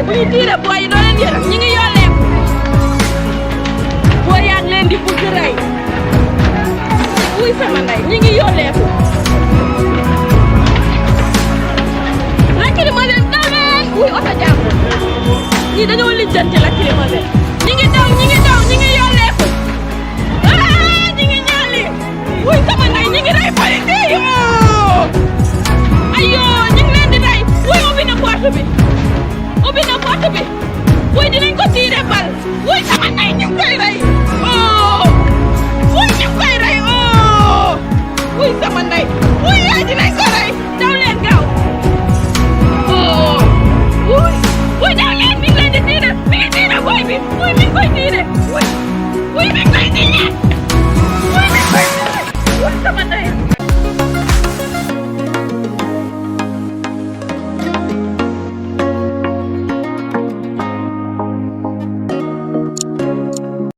ñuy tiire booy yi doo leen yërëm ñi ngi yolleeku booy yaa ngi leen di bugg rey wuy sama ndey ñi ngi yolleeku lacrymogène daw leen wuy oto jàmbur ñii dañoo lijjanti lacrymogène ñi ngi daw ñi ngi daw ñi ngi yolleeku ñi ngi ñaali wuy sama ndey ñi ngi rey policier yi ayo ñi ngi leen di rey wuy ubbi na porte bi wuy dinañ ko tiire bal wuy sama ndey ñu ngi koy rey wuy ñu ngi koy rey wuy sama ndey wuy yaay dinañ ko rey daw leen gaaw wuy daw leen mi ngi leen di tiire mi ngi tiire boy bi wuy mi ngi koy tiire wuy mi ngi koy tiire wuy mi ngi koy tiire wuy sama ndey